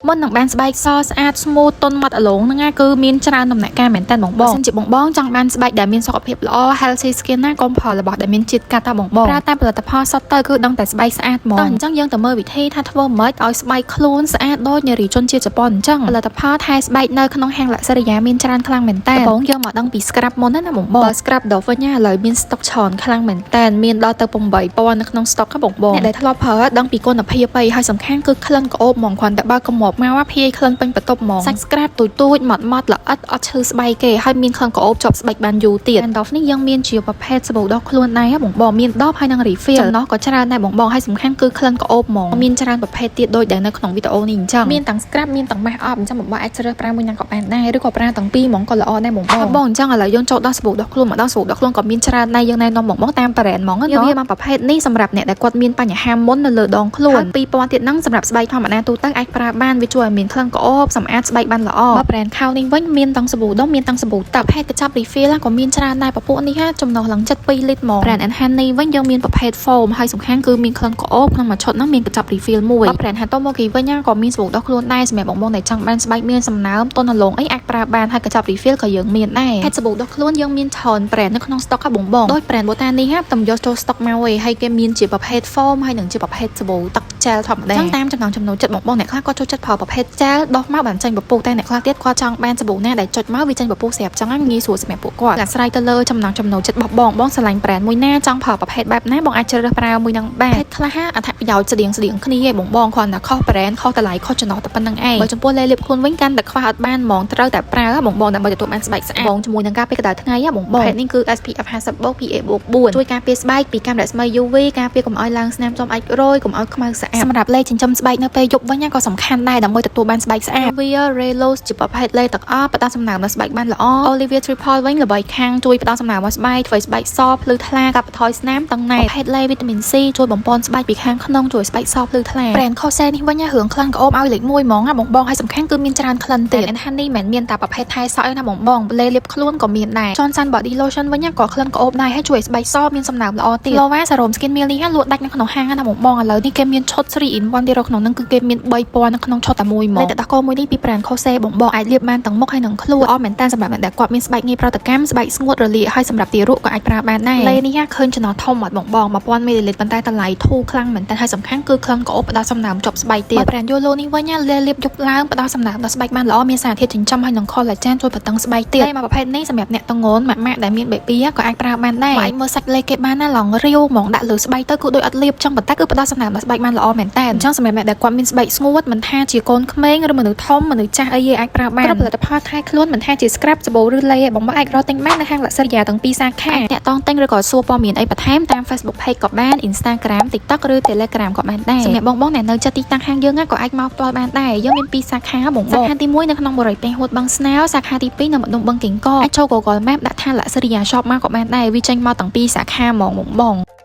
មុននឹងបានស្បែកសស្អាត smooth ទន់ម៉ត់អលងហ្នឹងណាគឺមានច្រើនដំណាក់កាលមែនតើបងបងសិនជាបងបងចង់បានស្បែកដែលមានសុខភាពល្អ healthy skin ណាកុំផលរបស់ដែលមានជាតិកាត់តាបងបងប្រើតែផលិតផលសុទ្ធទៅគឺដឹងតែស្បែកស្អាតហ្មងតោះអញ្ចឹងយើងទៅមើលវិធីថាធ្វើម៉េចឲ្យស្បែកខ្លួនស្អាតដូចនារីជនជាតិជប៉ុនអញ្ចឹងផលិតផលថែស្បែកនៅក្នុងហាងលក្ខរិយាមានច្រើនខ្លាំងមែនតើបងយកមកដឹងពី scrub មុនណាបងបងបើ scrub ដល់វិញណាឥឡូវមាន stock ច្រើនខ្លាំងមែនតើមានដល់ទៅ8000នៅក្នុង stock ហ៎បងបងអ្នកដែលធ្លាប់ប្រើដឹងពីគុណភាពអីហើយសំខាន់គឺក្លិនក្រអូបហ្មងគ្រាន់តែបើកកមុបមកភាយក្លិនពេញបន្ទប់ហ្មងសាច់ scrub ទូចទូចម៉ត់ម៉ត់ល្អិតអត់ឈឺស្បែកគេហើយមានក្លិនក្រអូបជាប់ស្បែកបានយូរទៀត Dove នេះយើងមានជាប្រភេទសាប៊ូដុសខ្លួនដែរបងបងមានដបហើយនិង refill ចំណោះក៏ច្រើនដែរបងបងហើយសំខាន់គឺក្លិនក្រអូបហ្មងមានច្រើនប្រភេទទៀតដូចដែលនៅក្នុងវីដេអូនេះអញ្ចឹងមានទាំង scrub មានទាំងម៉ាស់អប់អញ្ចឹងបងបងអាចជ្រើសប្រើមួយណាក៏បានដែរឬក៏ប្រើទាំងពីរហ្មងក៏ល្អដែរបងបងបងអញ្ចឹងឥឡូវយើងចូលដល់សាប៊ូដុសខ្លួនមកដល់សាប៊ូដុសខ្លួនក៏មានច្រើនដែរយើងណែនាំបងបងតាម brand ហ្មងណាវាមកប្រភេទនេះសម្រាប់អ្នកដែលគាត់មានបញ្ហាមុននៅលើដងខ្លួនហើយ2000ទៀតហ្នឹងសម្រាប់ស្បែកធម្មតាទូទៅអាចប្រើបានវាជួយឲ្យមានក្លិនក្រអូបសម្អាតស្បែកបានល្អបើ brand ខោនេះវិញមានទាំងសាប៊ូដុំមានទាំងសាប៊ូទឹកប្រភេទកញ្ចប់ refill ក៏មានច្រើនដែរពពួកនេះចំណុះឡើង72លីត្រហ្មង brand Enhance វិញយើងមានប្រភេទ foam ហើយសំខាន់គឺមានក្លិនក្រអូបក្នុងមួយឈុតហ្នឹងមានកញ្ចប់ refill មួយបើ brand Hatomoki វិញក៏មានសាប៊ូដុសខ្លួនដែរសម្រាប់បងបងដែលចង់បានស្បែកមានសំណើមទន់រលោងអីអាចប្រើបានហើយកញ្ចប់ refill ក៏យើងមានដែរហេតុសាប៊ូដុសខ្លួនយើងមានច្រើន brand នៅក្នុង stock ហ៎បងបងដូច brand Botani ហ่ะតំយកចូល stock មកឯងហើយគេមានជាប្រភេទ foam ហើយនិងជាប្រភេទសាប៊ូទឹក gel ធម្មតាចឹងតាមចំណង់ចំណូលចិត្តបងបងអ្នកខ្លះគាត់ចូលចិត្តប្រើប្រភេទ gel ដុសមកបានចេញពពុះតែអ្នកខ្លះទៀតគាត់ចង់បានសាប៊ូណាដែលចុចមកវាចេញពពុះស្រាប់ចឹងងាយស្រួលសម្រាប់ពួកគាត់អាស្រ័យទៅលើចំណង់ចំណូលចិត្តរបស់បងបងស្រឡាញ់ brand មួយណាចង់ប្រើប្រភេទបែបណាបងអាចជ្រើសរើសប្រើមួយនឹងបានប្រភេទខ្លះអត្ថប្រយោជន៍ស្តៀងស្តៀងគ្នាឯងបងបងគ្រាន់តែខុស brand ខុសតម្លៃខុសចំណោះតែប៉ុណ្្នឹងឯងបើចំពោះលេលាបខ្លួនវិញកាន់តែខ្វះអត់បានហ្មងត្រូវតែប្រើបងបងដើម្បីទទួលបានស្បែកស្អាតបងជាមួយនឹងការពារកម្ដៅថ្ងៃបងបងប្រភេទនេះគឺ SPF 50បូក PA បូក4ជួយការពារស្បែកពីកាំរស្មី UV ការពារកុំឲ្យឡើងស្នាមចំអាចរយកុំឲ្យខ្មៅស្អាតសម្រាប់លេចិញ្ចឹមស្បែកនៅពេលយប់វិញក៏សំខាន់ដែរដើម្បីទទួលបានស្បែកស្អាតវា Relos ជាប្រភេទលេទឹកអប់ផ្ដល់សំណើមដល់ស្បែកបានល្អ Olivia Triple វិញល្បីខាងជួយផ្ដល់សំណើមដល់ស្បែកធ្វើឲ្យស្បែកសភ្លឺថ្លាកាត់បន្ថយស្នាមតឹងណែនប្រភេទលេវីតាមីន C ជួយបំពន់ស្បែកពីខាងក្នុងជួយស្បែកសភ្លឺថ្លា brand Kose នេះវិញរឿងក្លិនក្រអូបឲ្យលេខ1ហ្មងណាបងបងហើយសំខាន់គឺមានច្រើនក្លិនទៀត Honey មិនមែនមានតែប្រភេទថែសក់ឯណាបងបងលេលាបខ្លួនក៏មានដែរ Johnson Body Lotion វិញក៏ក្លិនក្រអូបដែរហើយជួយឲ្យស្បែកសមានសំណើមល្អទៀត Lova Serum Skin Milk នេះលក់ដាច់នៅក្នុងហាងណាបងបងឥឡូវនេះគេមានឈុត3 in 1ទៀតក្នុងហ្នឹងគឺគេមាន3ពណ៌នៅក្នុងឈុតតែមួយហ្មងលេទឹកដោះគោមួយនេះពី brand Kose បងបងអាចលាបបានទាំងមុខហើយនិងខ្លួនល្អមែនតើសម្រាប់អ្នកដែលគាត់មានស្បែកងាយប្រតិកម្មស្បែកស្ងួតរលាកហើយសម្រាប់ទារកក៏អាចប្រើបានដែរលេនេះឃើញចំណោះធំអត់បងបង1000មីលីលីត្រប៉ុន្តែតម្លៃធូរខ្លាំងមែនតើហើយសំខាន់គឺក្លិនក្រអូបផ្ដល់សំណើមជាប់ស្បែកទៀតបើ brand Yolo នេះវិញលេលាបយប់ឡើងផ្ដល់សំណើមដល់ស្បែកបានល្អមានសារធាតុចិញ្ចឹមហើយនិង collagen ជួយបន្តឹងស្បែកទៀតលេមួយប្រភេទនេះសម្រាប់អ្នកតងន់ម៉ាក់ម៉ាក់ដែលមាន baby ក៏អាចប្រើបានដែរអាចមើលសាច់លេគេបានណាឡងរាវហ្មងដាក់លើស្បែកទៅគឺដូចអត់លាបចឹងប៉ុន្តែគឺផ្ដល់សំណើមដល់ស្បែកបានល្អមែនតើអញ្ចឹងសម្រាប់អ្នកដែលគាត់មានស្បែកស្ងួតមិនថាជាកូនក្មេងឬមនុស្សធំមនុស្សចាស់អីអាចប្រើបានគ្រប់ផលិតផលថែខ្លួនមិនថាជា scrub សាប៊ូឬលេបងបងអាចរកទិញបាននៅហាងលក្ខរិយាទាំងពីរសាខាអ្នកតងទិញឬក៏សួរព័ត៌មានអីបន្ថែមតាម Facebook Page ក៏បាន Instagram TikTok ឬ Telegram ក៏បានដែរសម្រាប់បងបងដែលនៅជិតទីតាំងហាងយើងក៏អាចមកផ្ទាល់បានដែរយើងមានពីរសាខាបងបងសាខាទី1នៅក្នុងបរិយាពេញហួតបឹងស្នោសាខាទី2នៅម្ដុំបឹងកេងកអាចចូល Google Map ដាក់ថាលក្ខរិយា Shop មកក៏បានដែរវាចេញមកទាំងពីរសាខាហ្មងបងបង។